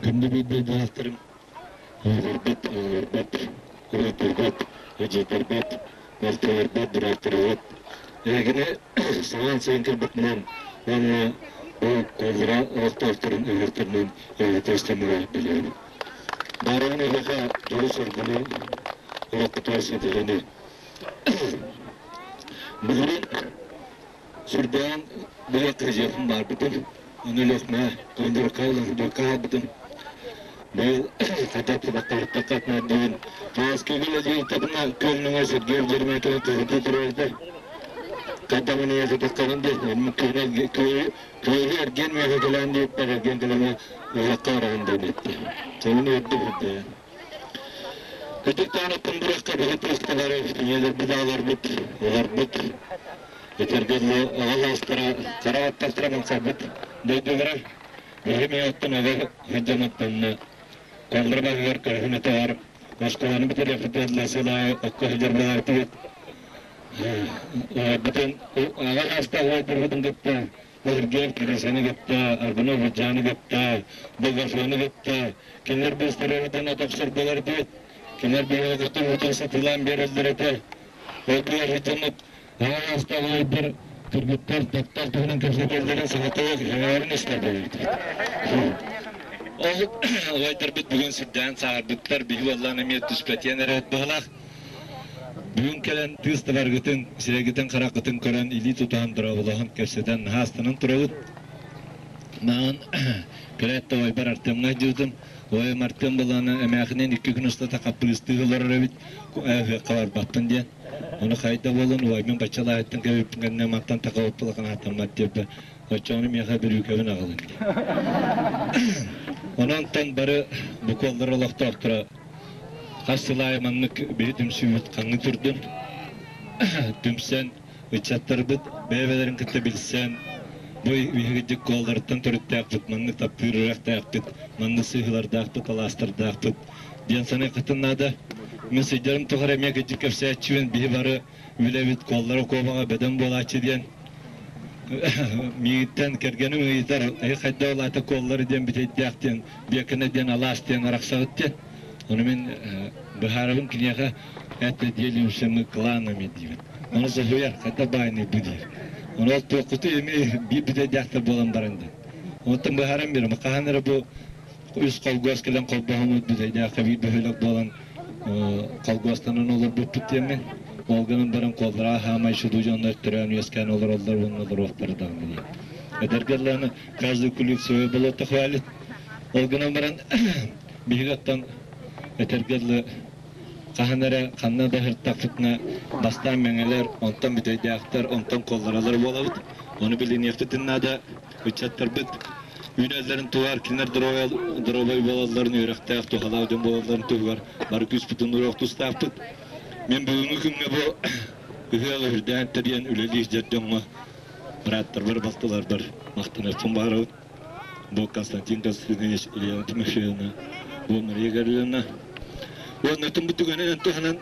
Күндү биир дойдулаахтарым, ыалларбыт, оҕолорбут, уруйдуургут, эдьиийдэрбит, балтыларбыт, бырааттарбыт эһигини саҥа сайын кэлбитинэн уонна бу куоллара олохтоохторун ыһыахтарынан эҕэрдэлэстэннэрэ билэбин. Баарыгын эһиэхэ дьолу-соргуну, олохпутугар ситиһиини. Былырыын Сүрдээн быһа кырдьыахым баарбытын, ону Өлүөхүмэ Кондурка хаалбытым. Быйыл хата табахтаахтахха атнаардыгын Хааскыга үлэлиир көлнөҥө Сергей Дермякина тыһыта турарда. Хадамын ийэхэтихханын диэн күөлү эргиэн миэхэ кэлээн диэппэр эргиэн кэлэҥэ ыһыахха бараҕын диэн эттэ. Сонун үөрдүм үрдээн. Ытык таанаттан буруохха биһи тыасталары ийэлэрбит аҕаларбыт олорбут Этэргэ дылы, аҕа саастара хара аттастара махсарбыт дойдулара биһи миэттэн оҕо сылдьан оттонно. Коллара баһыгар көрүһүн этээр, оскуоланы бүтэриэхпит сыл аайы окко сылдьар буолаартыбыт. Бүтүн аҕа саастаах убайдарбытын кытта Сергей Кирисаны кытта, Аргунов Ыдьааны кытта, Долгофону кытта кинилэр быыстарыгытын отохсор буоларбыт. Кинилэр биһиги кытта сатыылаан биэрэллэр этэ. Ол дьоммут Аҕа кыргыттар таптал туһунан кэпсэтэллэрин саҥатыах эҥээрин истэр буолбут. Ол убайдарбыт бүгүн сүрдээн сааһырбыттар, биһи уоллаан эмиэ түспэтиэн эрэ быһылаах. Бүгүн кэлэн тыыс табаргытын, сирэйгитин-хараххытын көрөн, илии тутаһан, дорооболоһон, кэпсэтэн, наһаа турабыт. Маҕан кэлээт да убайбар Артемҥа дьыбытым. Убайым Артем былаана эмээхинин 2 күн устата хаппырыыстыы олорор эбит, ыһыахха барбаппын диэн. Ону хайда буолан убайбын баччалааһыттан кэбиппин кэннэ мантан такабыппылахан ааттаммат диэбитэ. Оччоҕуна миэхэ бүрүүкэбин аҕалын диэн. Онон бары букваллар олохтоохторо хас сыл аайы маннык биһи түмсүүбүт ханнык турдун түмсэн ыччаттарбыт бэйэ-бэйэлэрин кытта билсэн бу биһиги куолларыттан төрүттээхпит, маннык таптыыр үрэхтээхпит, маннык сыһыылардаахпыт, алаастардаахпыт диэн саныаххытын наада. Мин сылдьарым тухары эмиэ кырдьык кэпсээччибин, биһи бары үлэбит куоллара куобаҕа бөдөҥ буолааччы диэн миигиттэн кэргэним ыйытар, эһи хайдах улаата куоллары диэн бүтэйдээх диэн, биэкэнэ диэн алаас диэн арахсаҕыт диэн. Ону мин быһаарабын киниэхэ это делимся мы кланами диибин. Ону соһуйар, хайдах баайный бу диир. Ону ол туоххуту эми биир бүтэйдээхтэр буолан баран диэн. Онтон быһааран биэрим, хаһан эрэ бу үс холгуос кэлэн холбоһоммут бүтэйдээххэ биир бөһүөлэк буолан холгуостанан олорбуппут диэммин. Ол гынан баран куоллара хаамай шуду дьоннор төрөөн үөскээн олороллор уонна олоруохтара даҕаны диэн. Эдэргэ ыллааны каждый кулик свое болото хвалит. Ол гынан баран биһиги оттон этэргэ дылы хаһан эрэ ханна да сырыттахпытына бастаан мэҥэлэр, онтон бүтэйдээхтэр, онтон куолларалар буолабыт. Ону билиниэхпитин наада. Ыччаттарбыт үүнэллэрин туһугар, кинилэр доруобай буолалларын, үөрэхтээх, туһалаах дьон буолалларын туһугар бары күүспүтүн уруох тустаахпыт. Мин бүгүҥҥү күҥҥэ бу ыһыах үрдээн тэрийэн үлэлиир дьэр дьоҥҥо бырааттарбар, балтыларбар махтаныахпын баҕарабын. Бу Константин Константинович, Елена Тимофеевна, бу Мария Гавриловна. Уонна бу түгэнинэн туһанан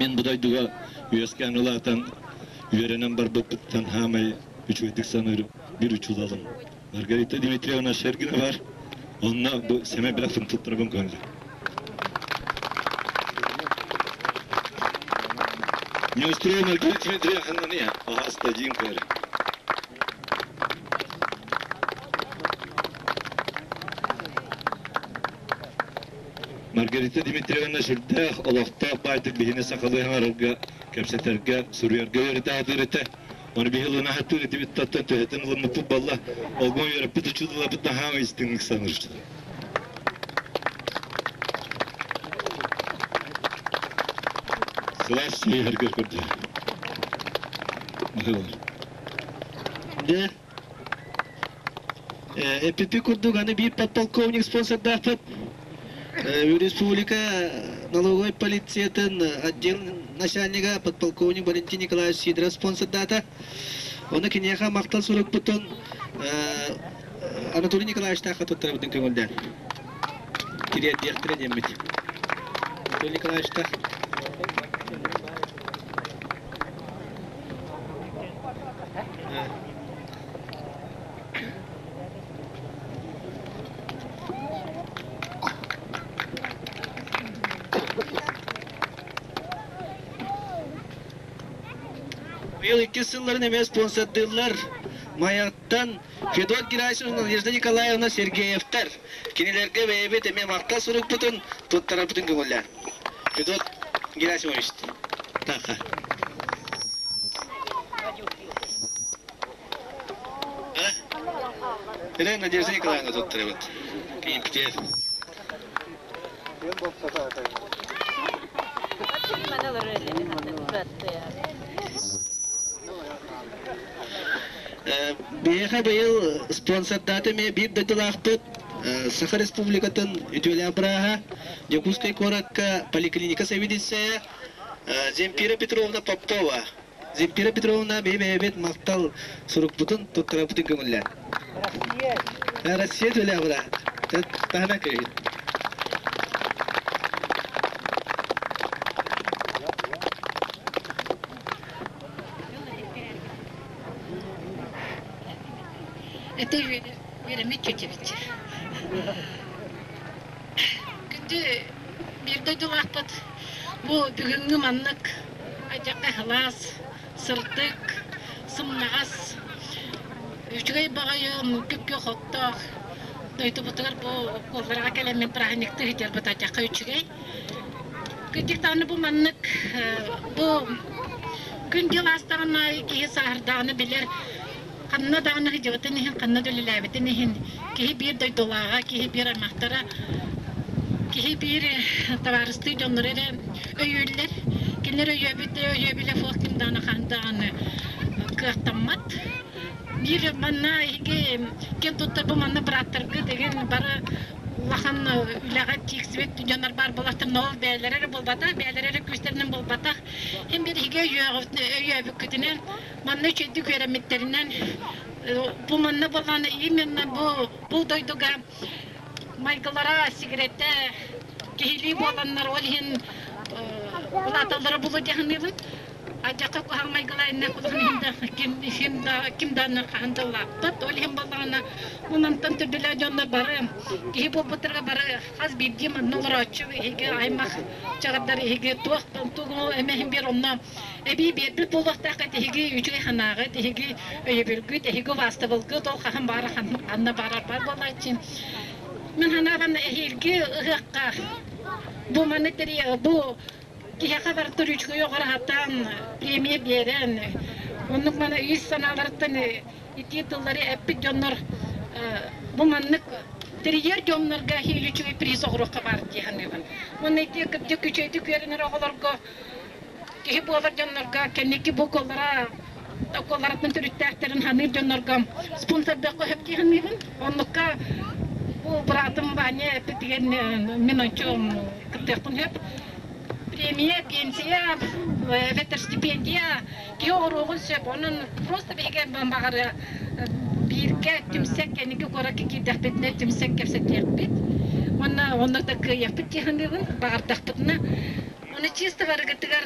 мин бу дойдуга үөскээн улаатан үөрэнэн барбыппыттан хаамай үчүгэйдик саныыр биир учууталым Маргарита Дмитриевна Шергина бар. Онно бу сэмэй бэлэхтин туттарабын көҥүл. Не устрою Маргарита Дмитриевна я. Ага, стадим көр. Маргарита Дмитриевна сүрдээх олохтоох баайдык биһини сахалыы хаҥарарга, кэпсэтэргэ, суруйарга үөрэтэ этэ. Оны биһи ылына хаттыыр этибит таттан төһөтөн ылыммыппыт балла. Олгон үөрэппит учууталларбыт наһаа истиҥник саныыр. Сылаас сиэһэргэр көрдө. Дьэ, эппиппит курдук аны биир подполковник спонсордаахпыт. Республика налоговой полициятын отдел начальнига подполковник Валентин Николаевич Сидоров спонсордаата. Ону киниэхэ махтал сурукпутун Анатолий Николаевичтаахха туттарабытын көҥүллээн тириэрдиэхтэрэ диэммит. Анатолий Николаевичтаах. Быйыл иккис сылларын эмиэ спонсордыыллар Майаттан Федот Герасимов, Надежда Николаевна Сергеевтар. Кинилэргэ бэйэбит эмиэ махтал сурукпутун туттарарбытын көҥүллээн. Федот Герасимович, таха. Эрэ Надежда Николаевна туттарабыт. Кииппитиэр. Биһиэхэ быйыл спонсордаата эмиэ биир дойдулаахпыт Саха Республикатын үтүөлээх бырааһа, Дьокуускай куоракка поликлиника сэбиэдиссэйэ Земфира Петровна Попова. Земфира Петровна бэйэ-бэйэбит махтал сурукпутун туттарарбытын көҥүллээн. Россия үтүөлээх бырааһа. Таһынан көрүһүн. Это үөрэммит чүчэбит. Күндү биир дойдулаахпыт бу бүгүҥҥү маннык адьака сылаас, сырдык, сымнаҕас, үчүгэй баҕайы күп-күөх оттоох дойдубутугар бу куолларга кэлэммит праздниктыы сылдьарбыт адьака үчүгэй. Кырдьык даҕаны бу маннык бу күн-дьыл аастаҕын аайы киһи сааһырдаҕына билэр ханна даҕаны сылдьыбытын иһин, ханна да үлэлээбитин иһин киһи биир дойдулааҕа, киһи биир аймахтара, киһи биир табаарыстыы дьонноро эрэ өйүүллэр. Кинилэр өйөөбүт өйөөбүлэ суох ким даҕаны хаһан даҕаны кыахтаммат. Биир манна эһиги киэн туттар бу манна бырааттаргыт игин бары улахан үлэҕэ тииксибит дьоннор баар буоллахтарына ол бэйэлэрэ эрэ буолбатах, бэйэлэрэ эрэ күүстэринэн буолбатах. Һин биир эһиги өйөөбүккүтүнэн, манна үчүгэйдик үөрэммиттэринэн, бу манна буоллаҕына именно бу бу дойдуга майгылара сигирэтэ киһилии буоланнар ол иһин улааталлара буолуо дии саныыбын. Адьака куһаҕан майгылаайна кулахан иһин да ким ким да ким даҕаны хаһан да улааппат. Ол иһин буоллаҕына бу мантан төрдүлээх дьоннор бары киһи буолбуттарга бары хас биирдии манна олорооччу эһиги аймах чаҕардар эһиги туох тугу эмэ иһин биэр онно эбии биэрбит буолуохтааххыт эһиги үчүгэй санааҕыт эһиги өйөбүлгүт эһиги убаастабылгыт ол хаһан баара ханна баарар бар буолааччы. Мин санаабан эһиилги ыһыахха бу маны тэрийэ бу Киһиэхэ барытыгар үчүгэй оҕоро сатаан премия биэрэн, оннук маны ис санааларыттан итии тыллары эппит дьоннор бу маннык тэрийэр дьоннорго эһиил үчүгэй приз оҕуруохха баар дии саныыбын. Уонна ити кырдьык үчүгэйдик үөрэнэр оҕолорго киһи буолар дьоннорго кэнники бу уколлара уколларыттан төрүттээхтэрин саныыр дьоннорго спонсордыахха сөп дии саныыбын. Оннукка бу быраатым Ваня эппитигэр мин ончу кыттыахпын сөп. Премия, пенсия, эбэтэр стипендия киһи оҥоруоҕун сөп. Онон просто биһиги баҕар бииргэ түмсэк кэнники куоракка киирдэхпитинэ түмсэн кэпсэтиэхпит. Уонна онно да кыайыахпыт дии саныыбын. Баҕардахпытына. Ону чисто барыгытыгар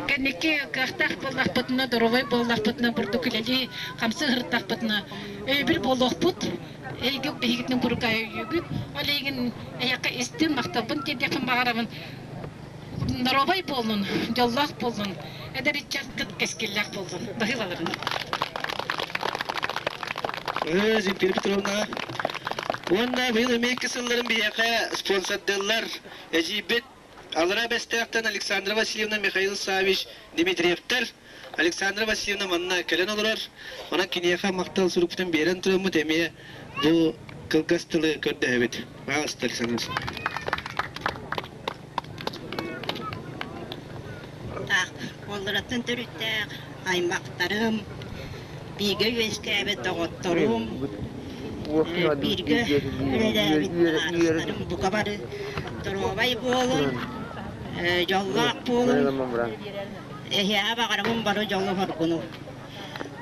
кэнники кыахтаах буоллахпытына, доровой буоллахпытына, бурдук үлэлии хамсыы сырыттахпытына өйөбүл буолуохпут. Эйгэ биһигитин куруук өйүүгүт. Ол эйигин эйэхэ истин, махталбын тиэрдиэхпин баҕарабын. Доруобай буоллун, дьоллоох буоллун, эдэр ыччаккыт кэскиллээх буоллун. Баһыыбаларын. Земфира Петровна, уонна быйыл эмиэ икки сылларын биһиэхэ спонсордыыллар. Эдьиийбит Аллараа Бэстээхтэн Александра Васильевна, Михаил Саввич Дмитриевтэр. Александра Васильевна манна кэлэн олорор. Онон киниэхэ махтал сурукпутун биэрэн тураммыт эмиэ бу кылгас тылы көрдөһөбүт. Пожалуйста, Александра Васильевна. Уолларыттан төрүттээх аймахтарым, бииргэ үөскээбит доҕотторум, бииргэ үлэлээбит табаарыстарым бука бары доруобай буолун, дьоллоох буолун, эһиэхэ баҕарабын бары дьолу-соргуну.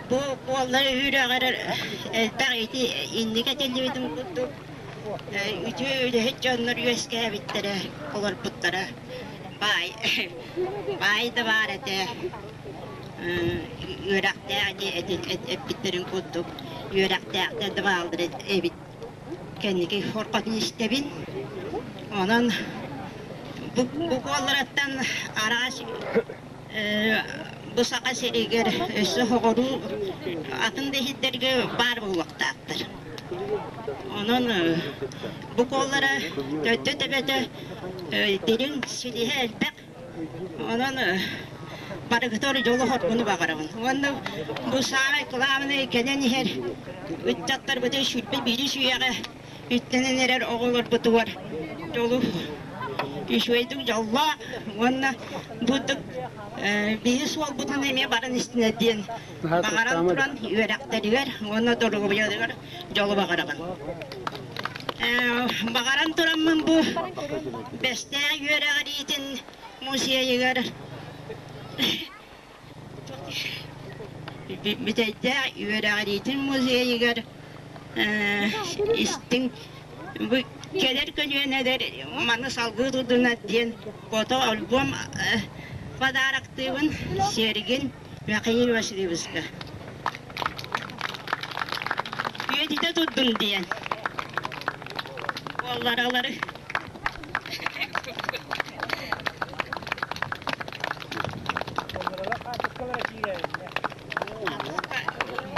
Бу буоллар үрэҕэр элбэх ити инник этиллибитин курдук үтүө үлэһит дьоннор үөскээбиттэрэ, олорбуттара. Баай, баай да баар этэ, үөрэхтээх эппиттэрин курдук үөрэхтээхтэр да бааллар эбит. Кэнники хорҕотун истэбин. Онон бу куолларыттан араас Бу Саха сиригэр өссө соҕуруу атын да иһиттэргэ баар буолуохтаахтар. Онон бу куоллара төрдө-төбөтө дириҥ, силиһэ элбэх. Онон барыгытыгар дьолу-соргуну баҕарабын. Уонна бу саамай кылаабынай кэлэн иһэр ыччаттарбытын 21 үйэҕэ үттэнэн эрэр оҕолорбутугар дьолу үчүгэйдик дьоллоох уонна бу биһи суолбутун эмиэ баран истинэ диэн баҕаран туран үөрэхтэригэр уонна доруобуйаларыгар дьолу баҕарабын. Баҕаран тураммын бу Бэстээх үөрэҕириитин музейыгар Бүтэйдээх үөрэҕириитин музейыгар истиҥ бу кэлэр көлүөнэлэр маны салгыы турдунар диэн фото-альбом подароктыыбын Сергин Михаил Васильевичка. Үйэтитэ турдун диэн. Буолларалары.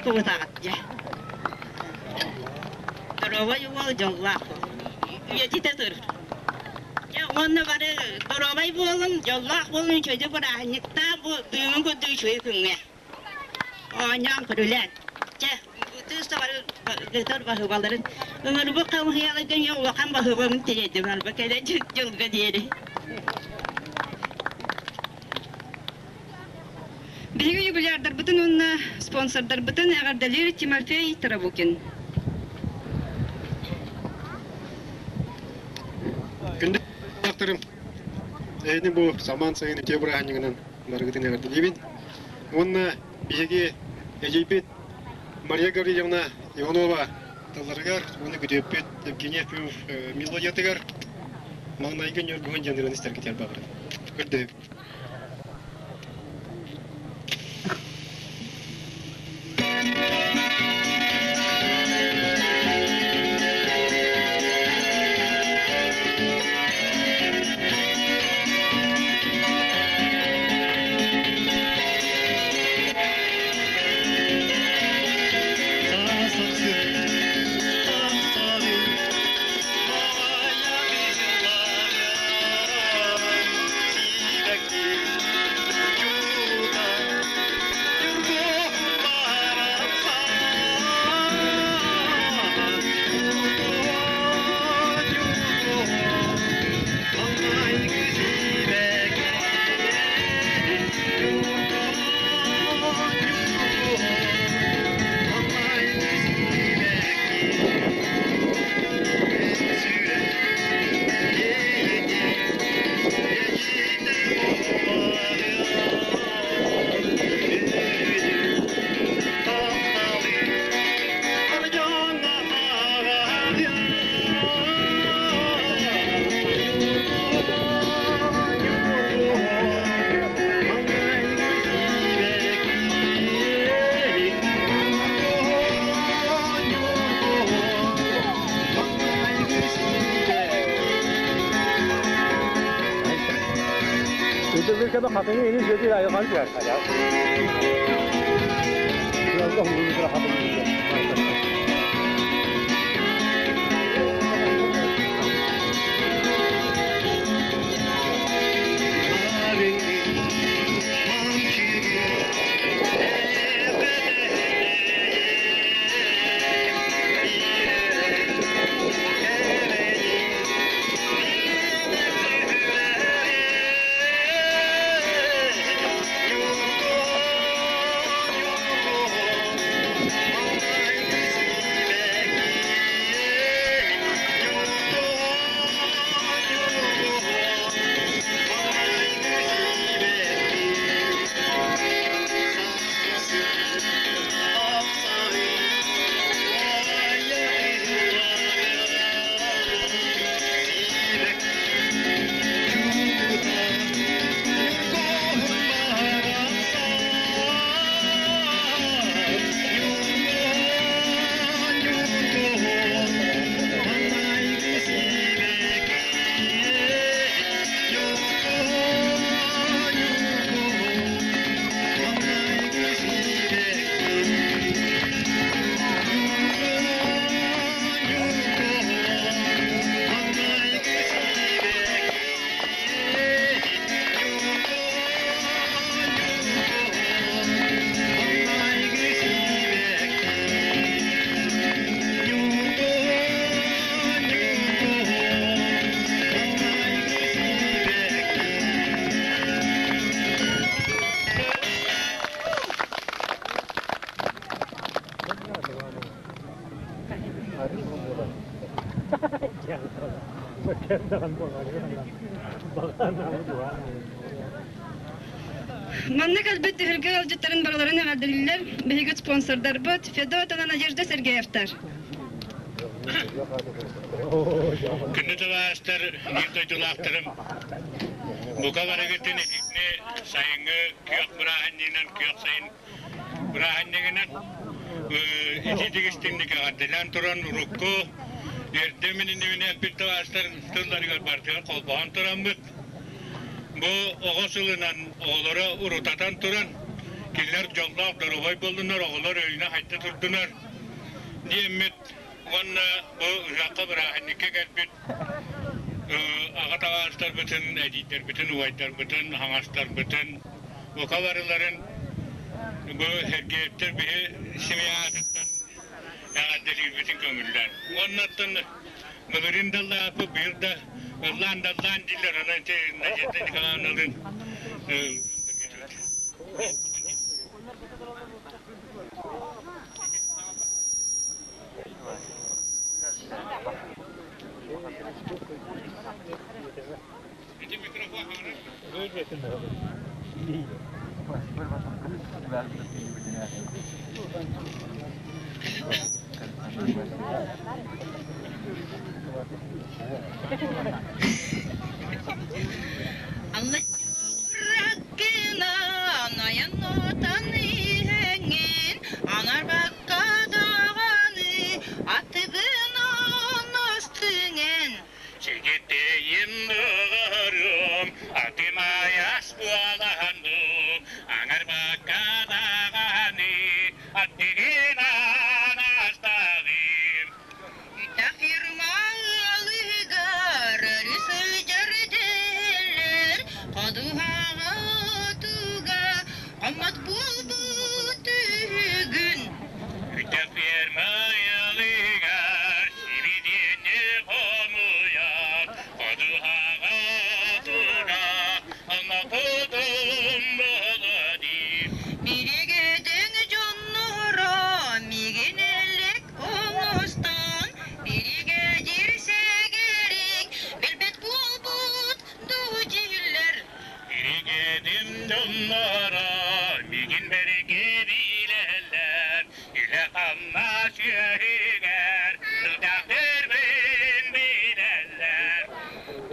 Кубутаҕыт дьэ. Доруобай уол дьоллоох. Үйэтитэ тур. Дьэ уонна бары доруобай буолун, дьоллоох буолун, үчүгэйдик бырааһынньыктаах бу бүгүҥҥү курдук үчүгэй күҥҥэ. Оонньоон көрүлээн. Чэ, тыыс табары баһыыбаларын ыҥырбыт хамыһыйаларга улахан баһыыбабын тириэрдим арба кэлэ дьылга диэри. Биһиги юбилярдарбытын уонна спонсордарбытын эҕэрдэлиир Тимофей Тарабукин. Күндү аттарым, эһини бу самаан сайын үтүө бырааһынньыгынан барыгытын эҕэрдэлиибин. Уонна биһиги эдьиийбит Мария Гаврильевна Иванова тылларыгар уонна күтүөппүт Евгений Ефимов мелодиятыгар маҥнайгы ньургуһун диэн ырыаны истэргитигэр баҕарабын. Көрдөһөбүт. Манна кэлбит түһүлгэ ыалдьыттарын барыларын эҕэрдэлииллэр биһиги спонсордарбыт Федот уонна Надежда Сергеевтар. Күндү табаарыстар, биир дойдулаахтарым, бука барыгытын итини сайыҥҥы күөх бырааһынньыгынан, күөх сайын бырааһынньыгынан ити дигистинник эҕэрдэлээн туран урукку эрдэ мининнибинэ эппит табаарыстар тылларыгар барытыгар холбоһон тураммыт бу оҕо сылынан оҕолоро урутатан туран кинилэр дьоллоох доруобай буоллунар, оҕолор өйүнэ хайда турдунар диэммит уонна бу ыһыахха бырааһынньыкка кэлбит аҕа табаарыстарбытын, эдьиийдэрбитин, убайдарбытын, хаҥастарбытын бука барыларын бу Сергеевтэр биһи семьятыттан эҕэрдэлиирбитин көҥүллээн. Уоннаттан былырыын да ыллааппыт, быйыл да ыллаан да ыллаан дииллэр, онон ити Надежда Николаевналыын Алла Раккынан айаннатан иһэҥҥин, анарбакка даҕаны атыгынан астыҥын. Сигиттейим ыҕырым, атым айас буолаһанным, аҥарбакка даҕаны аттыгынан астаҕым. Үтэх фирма ыалыгар өрүү сылдьар дэһэллэр, ходуһаҕа отуга хоммот буолбут үһүгүн. Үтэх ферма ыалыгар сибидиэнньэ хомуйар, ходуһаҕа отуга хоммоппутум буолуо дии. Биригэдэҥ дьонноро миигин элек оҥостон, биригэдьиир сэгэрик билбэт буолбут дуу дииллэр. Биригэдим дьонноро миигин бэрикэ билэллэр, үлэ-хамнас үөһүгэр тутахтарбын билэллэр.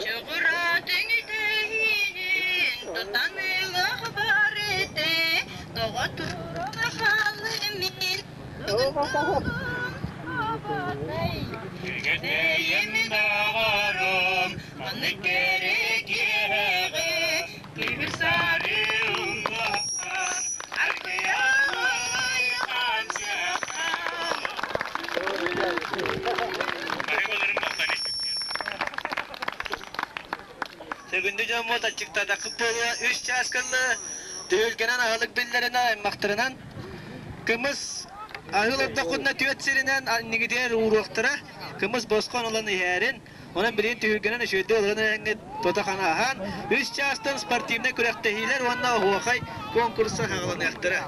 Чугураатын итэһиин тутан ылах бар этэ, тоҕо туран хааллым мин бүгүн тугум абатай. Үгэтэйим доҕорум, маннык кэрэ киэһэҕэ күһүр сары умнуохтан, аргыйалай хамсыахтан. Бүгүндү дьоммут аччыктаатахпыт буолуо үс чаас кэллэ түһүлгэнэн аһылык биллэринэ аймахтарынан кымыс аһыл ордоххутуна түөрт сиринэн аннигитигэр ууруохтара кымыс босхон ылан иһээрин онон билигин түһүлгэнэн үчүгэйдик ылан иһэҥҥит тото ханаһан үс чаастан спортивнай күрэхтэһиилэр уонна оһуохай конкурса саҕаланыахтара.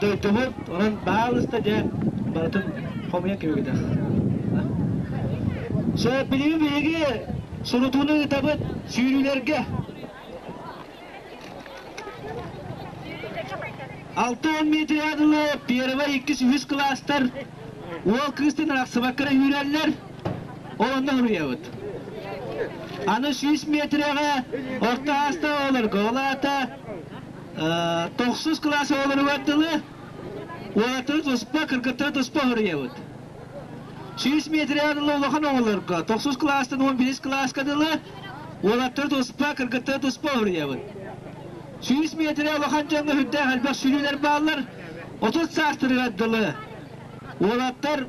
Дойдубут онон баалыста дьэ барытын хомуйан кэбигитэх. Билигин биһиги сурутууну ыытабыт сүүрүүлэргэ. 60 метрге дылы первый, иккис, үһүс кылаастар уол кыыстан арахсыбакка эрэ үүрэллэр. Ол онно суруйабыт. Аны 100 метрэҕэ орто ааста оҕолорго, ол аата тохсус кылаас оҕолоругар дылы уолаттары туспа, кыргыттары туспа суруйабыт. 100 метрэҕэ дылы улахан оҕолорго, тохсус кылаастан 11 кылааска дылы уолаттары туспа, кыргыттары туспа суруйабыт. 100 метрэ улахан дьоҥҥо сүрдээх элбэх сүлүүлэр бааллар. 30 саастарыгар дылы уолаттар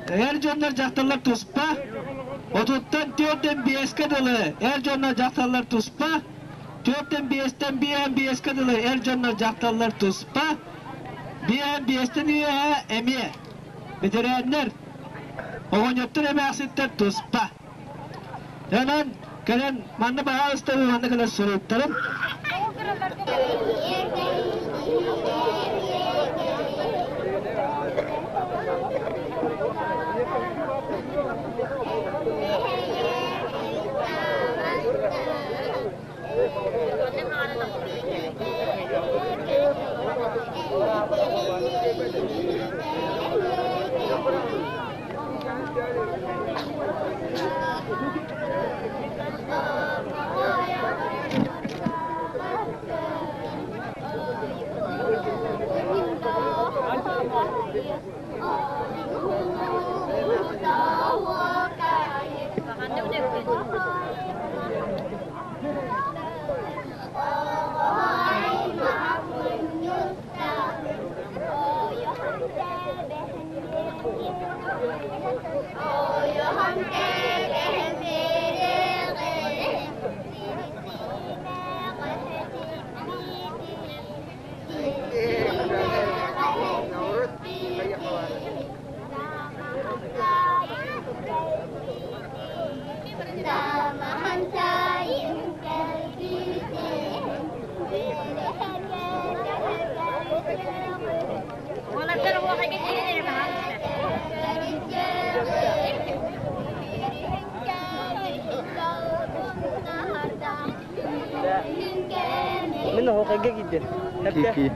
эр дьоннор дьахталлар туспа, отуттан түөртэн биэскэ дылы эр дьоннор дьахталлар туспа, түөртэн биэстэн биэһэн биэскэ дылы эр дьоннор дьахталлар туспа, биэһэн биэстэн үөһэ эмиэ бэтэрээннэр, оҕонньоттор эмээхситтэр туспа. Онон кэлэн манна баһаалыста манна кэлэн суруйтарым. Мин оһуохайга киирдим. Кики.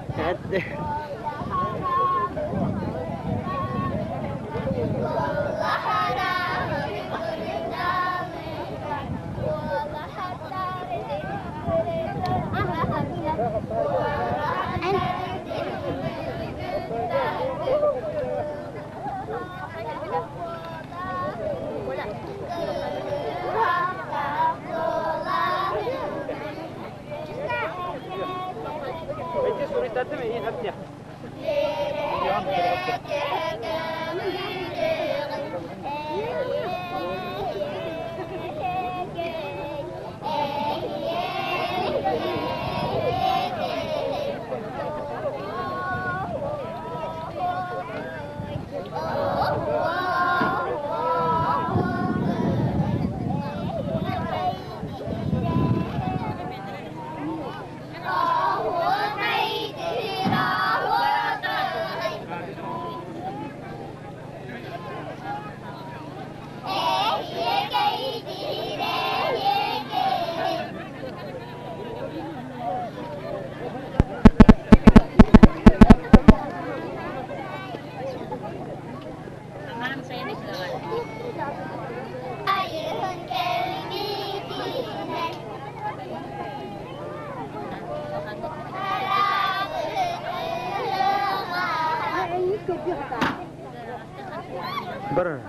Бар.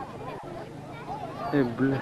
Э, бля.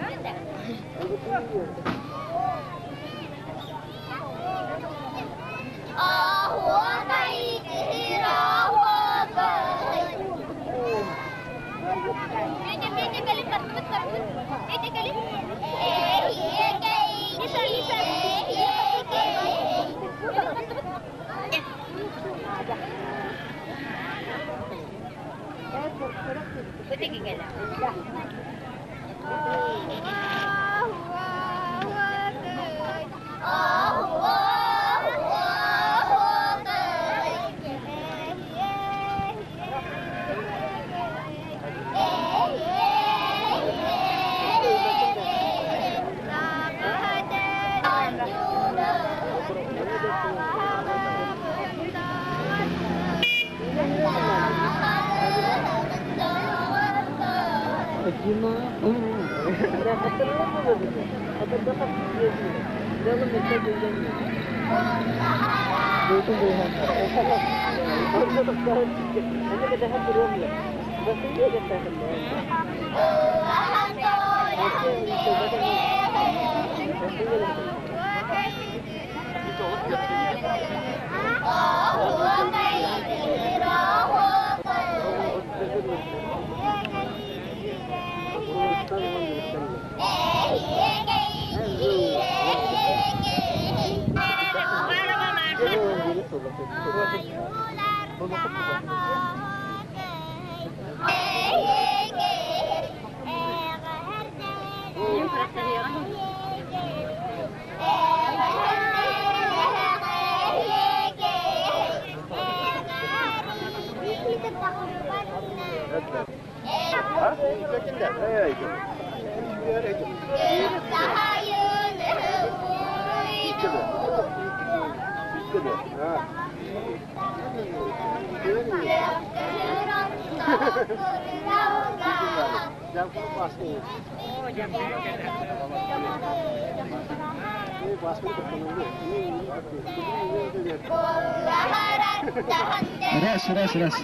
Раз, раз, раз.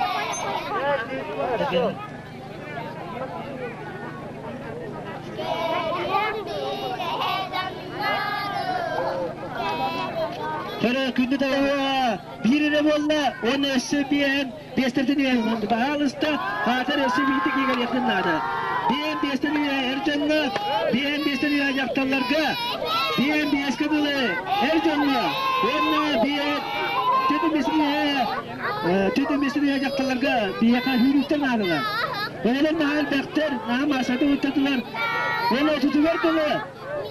Тara күндү тава бирине болла, оны өссө биэн биэстертин иэн баалыста хаатар өссө биити кигер якыннады. Биэн биэстен эр дьонно, биэн биэстен жакталларга, биэн биэске дылы эр дьонно, уонна биэн төтө биэстен төтө биэстен жакталларга биэка хүрүктер наадылар. Бэлэн наал бэктер, наам асады уттатылар. Оны тутугар дылы,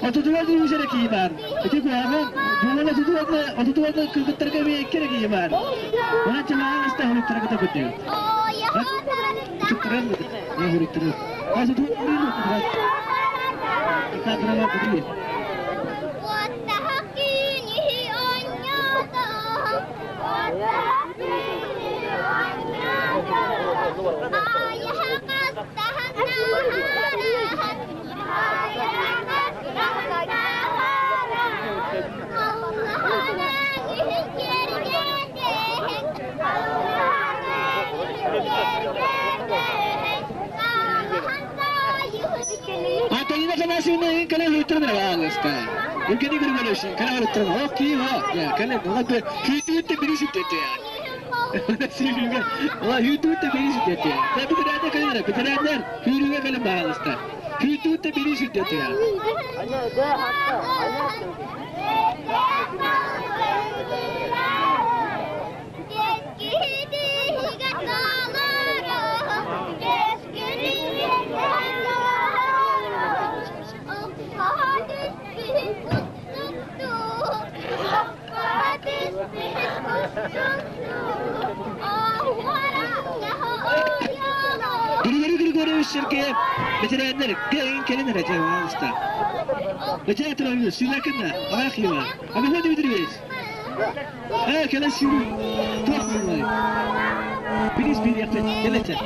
отутугар дылы үсере кийбар. Ити куагын, була отутугар отутугар кыргыттарга бие керек кийбар. Ona чалаан иста хүлүктер кыта күттү. Туттарар не хүлүктер. Кайсы туттарар. Кадрама күттү. Антонина Афанасьевна кэлэн хүлүктер баалыста. Евгений Григорьевич кэлэн хүлүктер. Окей, о. Я кэлэн ола хүйтүүтте бирисип дети. Сүүрүүгэ. Ола хүйтүүтте бирисип дети. Та битэрээдэ кэлэн битэрээдэр хүүрүүгэ кэлэн баалыста. Хүйтүүтте бирисип дети. Григорий Григорьевич Сергеев ветераннар кэлэн кэлэн эрэ баалыста. Ветераннар силакына аяхлыва. А вы Дмитриевич? Э, кэлэн сиру. Туох боллай. Билис бир яхта келете.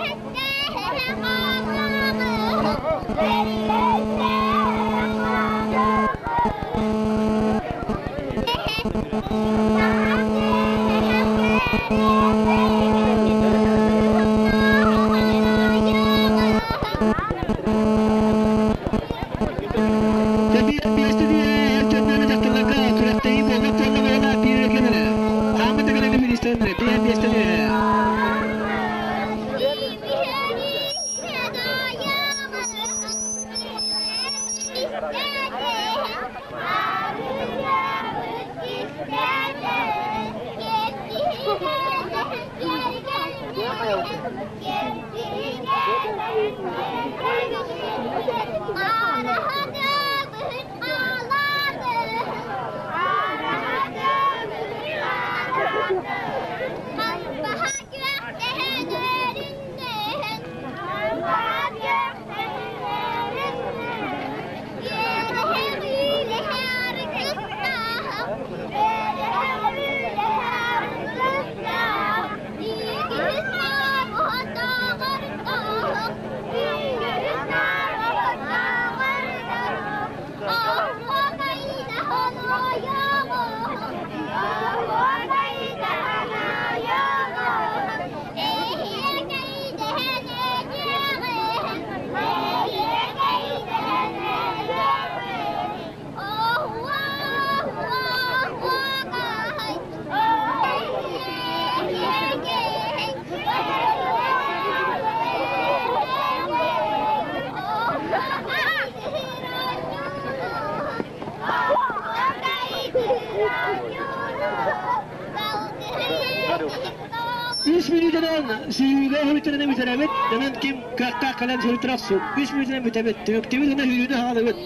Үс мүнүүтэнэн сүүрүүгэ үтэрэнэ бүтэрэбит. Онон ким кыахтаах кэлэн суруйтара охсун. Үс мүнүүтэнэн бүтэбит. Түмүктүүбүт уонна сүүрүүнү хаалабыт.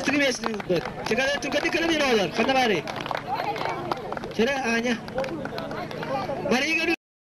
Түргэнник кэлэн олор. Ханна баарый? Сэрэ, Аня. Мария.